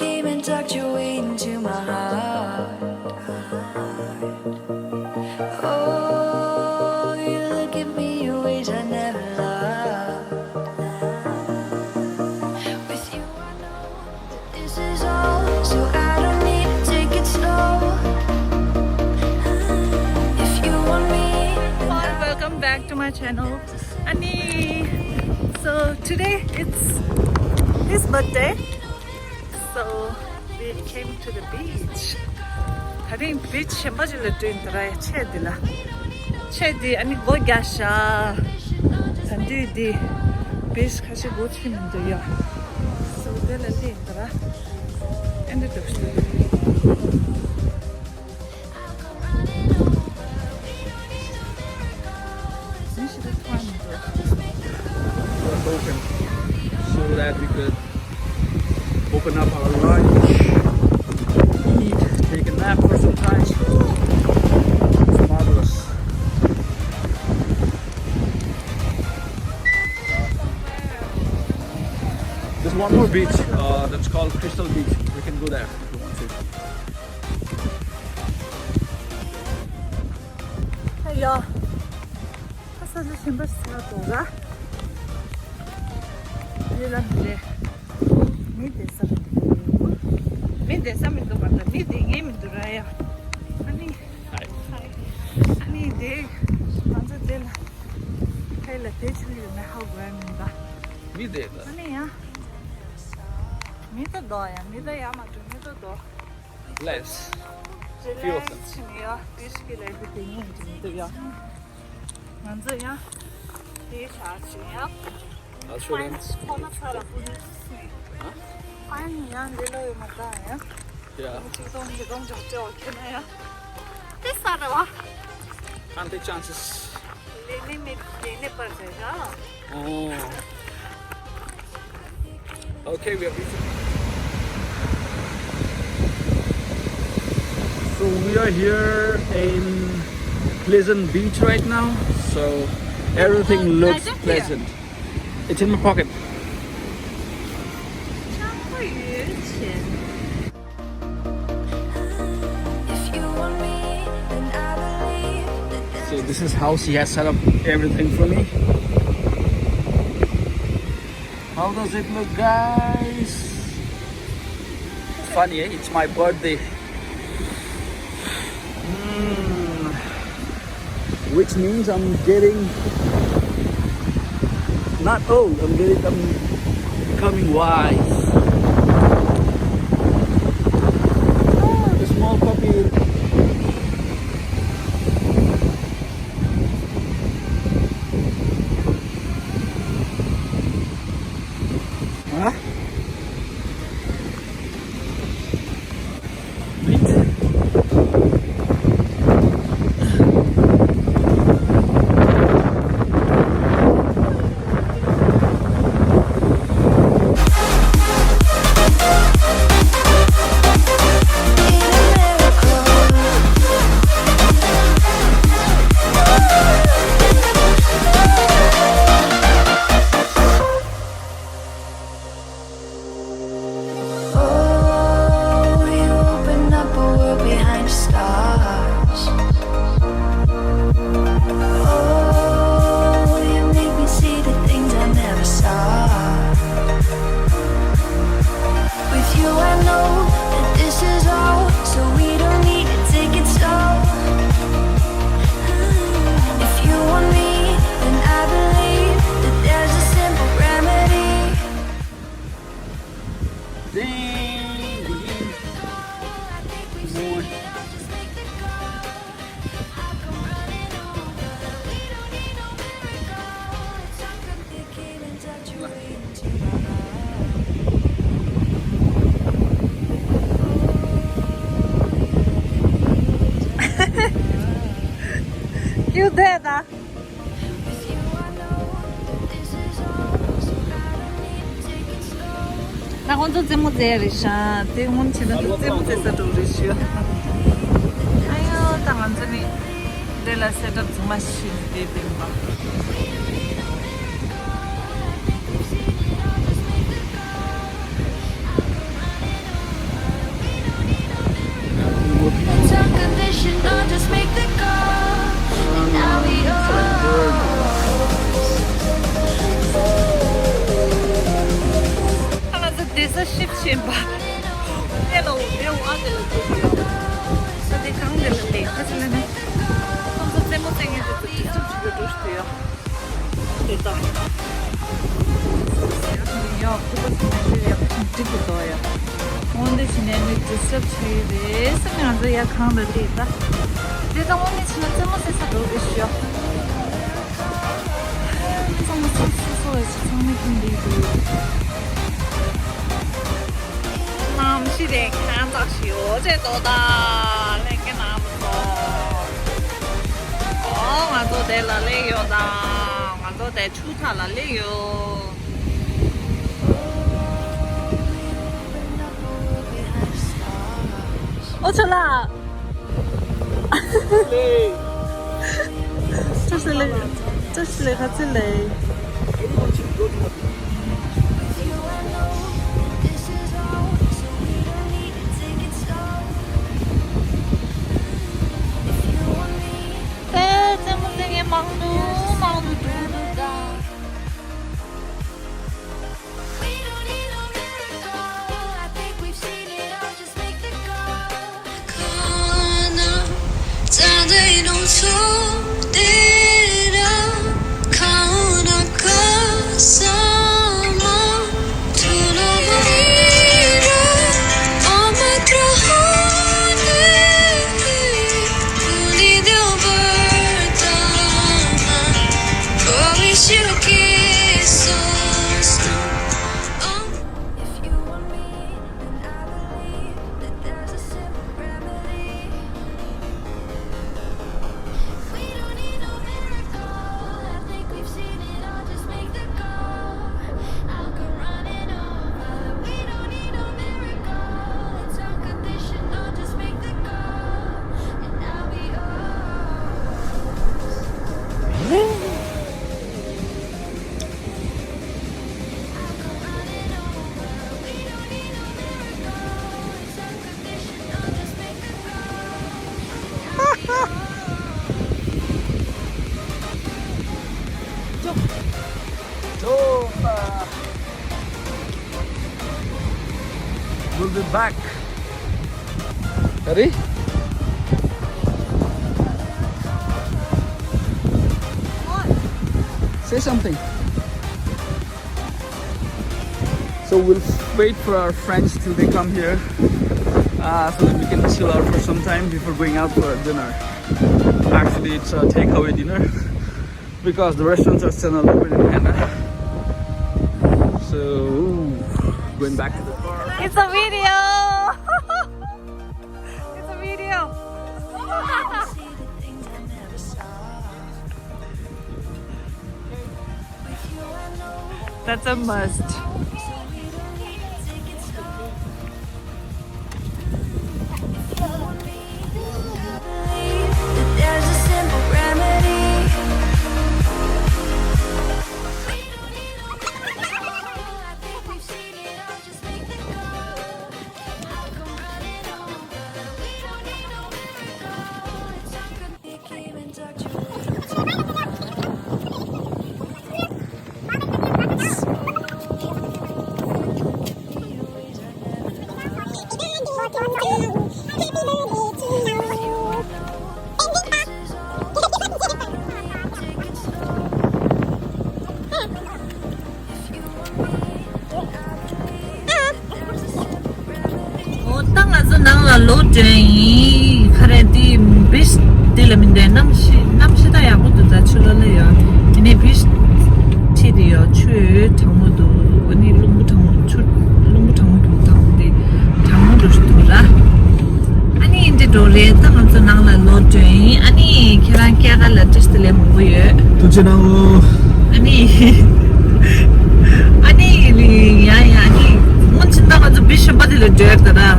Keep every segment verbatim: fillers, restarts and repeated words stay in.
Came and tucked your way into my heart. Oh, you look at me in ways I never loved. With you, I know that this is all, so I don't need to take it slow. If you want me, then I Welcome back to my channel. Ani, so today it's his birthday. So we came to the beach. ད་རིང་beach གཞན་པ་ཅིག་ལ་འགྲོ་ཡིན་ད་ར། ཡ་ཆེ་འདི་ལ། ཆེ་འདི་ཨ་ནི་སྒོ་རྒྱག་ཤག་ད་དུས་འདི་beach ཁ་ཤས་སྒོ་ཕྱེ་མི་འདུག་ཡ། So དེ་ལ་སླེབས་ཡིན་ད་ར། ཨེ་འདྲ་འདུག་ཤག Broken. So that we could open up our lunch, eat, take a nap for some time. It's marvelous. There's one more beach uh, that's called Crystal Beach. We can go there if you want to. ཡ། ཁ་ས་ལ་ཞིམ་པ་ཟ་འདུག་ར། ཡེ་ལ་མི་རེད། མི་བསྡད་ས་མི་འདུག་མི་བསྡད་ས་མི་འདུག་པ་ད་མི་བསྡད་ངེས་མི་འདུག་ར་ཡ། ཨ་ནི། ཨ་ནི་དེ། ང་ཚོ་དེ་ལ། ཕ་ཡི་ལ་དེ་ཆུ་ཡོད་ན་ཧ་གོ་ཡ་མིན་ད། མི་བསྡད་ད། ཨ་ནི་ཡ། མི་ད་དོ་ཡ་མི་ད་ཡ་མ་འགྲོ་མི་ད་དོ། Less. Few of them. Relax ཆེ་ནི་ཡ་དེ་ཞིག་གི་ལས་ཀྱི་དེ་ཉིན་དེ་མི་འདུག་ཡ། ང་ཚོ་ཡ་དེ་ཆ་ཆེ་ཡ། I'll show them. Fine ཁོ་ན་ཚ་ལ་ཕུ་ནི་སི། Huh? Fine ཡ་འདི་ལོ་ཡོད་མ་ད་ཡ། Yeah. མི་གཅིག་སྟོང་ཉིས་སྟོང་ཅོག་ཅོག་ཁྱེར་ན་ཡ། དེ་ས་ར་བ། Can't take chances. ལེ་ནི་མི་ལེ་ནི་པར་ཟེར་ཡ། Oh. Okay, we are reaching. So we are here in Pleasant Beach right now. So everything looks pleasant. It's in my pocket. So this is how she has set up everything for me. How does it look, guys? Funny, eh? It's my birthday. Mm. Which means I'm getting not old, I'm getting, I'm becoming wise. Oh, the small puppy. Huh? Oh, you open up a world behind the stars. Oh, you make me see the things I never saw. With you, I know that this is all, so we don't need to take it slow. If you want me, then I believe that there's a simple remedy. You there, da? ད་ཁོང་ཚོ་རྩེད་མོ་རྩེ་ཡ་རེད་ཤག་དེ་སྔོན་ཕྱིན་ན་རྩེད་མོ་རྩེ་ས་འགྲོ་རེད་ཤག་ཨ་ཡོ། ད་ང་ཚོ་ནི་དེ་ལ་སེ་ཊབ་ཚང་མ་ཤེས་ནས་དེ་བསྟན་པ། ས་ཤིབ་ཤིབ་པ། དེ་ལ་འོ་དེ་འོ་ཨ་དེ་ལ་འགྲོ་གི་ཡོད། ས་དེ་གང་དེ་ལ་ལས་ཁ་ཅིག་ལ་ནི། ཁོང་ཚོ་རྩེད་མོ་རྩེ་མཁན་དེ་ཚོ་ཌིས་ཊབ་བྱེད་དུ་འགྲོ་ཞིག་ཡོད། དེ་ལྟ། ཡ་ཁུ་པ་ཚོ་ནས་ཡག་པོ་ཅིག་འགྲིག་གི་འདུག་ཡ། འོན་ཏེ་ཕྱི་ནས་ནི་ཌིས་ཊབ་བྱེད་ཀྱི་རེད་ཟེར་ནས་ང་ཚོ་ཡ་གང་ལ་སླེབས་ད། དེ་ལྟ་འོ་ནས་ཕྱི་ནས་རྩེད་མོ་རྩེ་ས་འགྲོ་གི་ཞུ། ཚང་མ་ཚིག་སོ་སོ་བའི་ཚང་མ་ཁྱིམ་འདི་འདུག་གནམ་གཤིས་དེ་ཁྱད་མཚར་ཞིག་ཡོད་ཅེས་དོ་ད་ལྷན་རྒྱས་རྣམ་པ་ཚོ། ཨོ་ང་ཚོ་དེ་ལ་སླེབས་ཡོད་ད། ང་ཚོ་དེ་ཆུ་ཐག་ལ་སླེབས་ཡོད། ཨོ་ཆོ་ལ། ལེ། ཅོ་སི་ལེ། ཅོ་སི་ལེ་ཁ་ཚི་ལེ། ཨེ་རྩེད་མོ་རྩེ་མཁན་མང་དུ་མང་དུ་འགྲོ་གི་འདུག་ད། We'll be back. Ready? Say something. So we'll wait for our friends till they come here, uh, so that we can chill out for some time before going out for dinner. Actually, it's a takeaway dinner because the restaurants are still not open in Hana. So, going back to the car. It's a video. It's a video. That's a must. འོ་ད་ང་ཚོ་ནང་ལ་ལོག་འགྲོ་ཡིན། ཁ་རས་འདི་བིཆ་འདི་ལ་མི་འདོད། གནམ་གཤིས་གནམ་གཤིས་ད་ཡག་པོ་འདུག་ད་ཆུ་ལོ་ལོ་ཡོད། དེ་ནས་བིཆ་ཁྲིད་དེ་ཡོད། ཆུ་གྲང་མོ་འདུག་ཨ་ནི་རླུང་བུ་གྲང་མོ་ཆུ་རླུང་བུ་གྲང་མོ་འདུག་ད་འོ་འདི་གྲང་མོ་འགྲོ་ཞིག་འདུག་ར། ཨ་ནི་འདི་འགྲོ་རེད། ད་ང་ཚོ་ནང་ལ་ལོག་འགྲོ་ཡིན། ཨ་ནི་ཁྱེད་རང་སྐྱེལ་ག་ལ་བཀྲ་ཤིས་བདེ་ལེགས་མང་པོ་ཡོད། ཐུགས་རྗེ་གནང་ཨ་ནི། ཨ་ནི་ཡ་ཡ་ཨ་ནི་སྔོན་ཕྱིན་ད་ང་ཚོ་བི་གཞན་པ་དེ་ལ་འགྲོ་ཡ་ད་ར།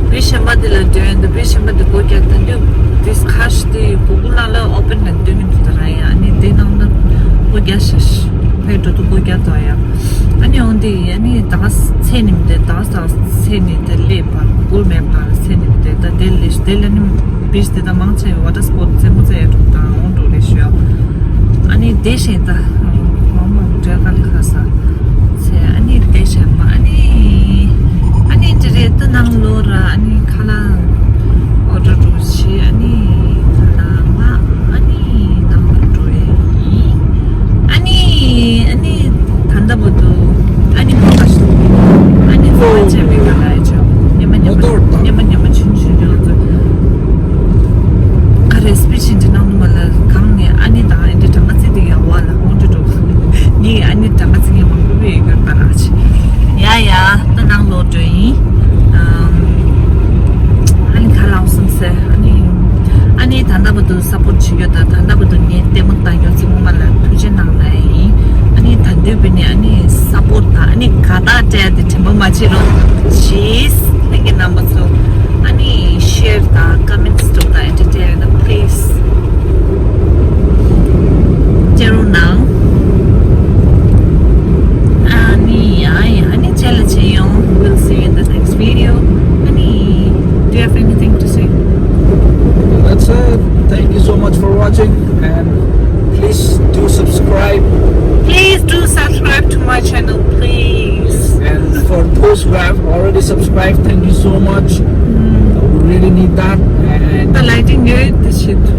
བི་གཞན་པ་དེ་ལ་འགྲོ་ཡ་འདུག་བི་གཞན་པ་དེ་སྒོ་རྒྱག་ད་འདུག་དེ་ཁ་ཤས་དེ་གུ་གུ་ལ་ལ་ཨོ་པན་ལ་འདོན་གི་འདུག་ད་ར། ཡ་ཨ་ནི་དེ་ནང་ད་སྒོ་རྒྱག་ཤ་ཤ་ཕེ་འགྲོ་དུ་སྒོ་རྒྱག་ད་ཡ། ཨ་ནི་འོང་དེ་ཨ་ནི་ད་ག་ཚེ་ནིམ་དེ་ད་ག་ས་ཚེ་ནི་དེ་ལེ་བར་གུ་གུ་མེ་བར་ཚེ་ནིམ་དེ་ད་དེ་ལེ་དེ་ལ་ནི་བིཆ་དེ་ད་མང་ཆེ་ཝ་ཊར་སི་པོར་ཊི་རྩེད་མོ་རྩེ་ཡ་འགྲོ་དང་འོང་འགྲོ་རེ་ཞུ། ཨ་ནི་དེ་བཞིན་ད་མང་མང་འགྲོ་ག་ལེ་ཁ་ས་ཚེ་ཨ་ནི་དེ་བཞིན་ བྱེད་རོགས་གྱིས། ལྷན་རྒྱས་རྣམ་པ་ཚོ། ཨ་ནི་ཤེར་དང་ཀོ་མེན་ཊི་འདྲ་པོ་དང་ཨེན་ཊར་ཊེན་དང་པི་ལི་ཛི་བྱེད་རོགས་གནང་། ཨ་ནི་ཡ་ཡ་ཨ་ནི་རྗེས་ལ་མཇལ་ཡོང་། We'll see you in the next video. ཨ་ནི། Do you have anything to say? That's it. Thank you so much for watching, and please do subscribe. Please do subscribe to my channel, please. And for those who have already subscribed, thank you so much. Mm. We really need that. And the lighting good, this shit.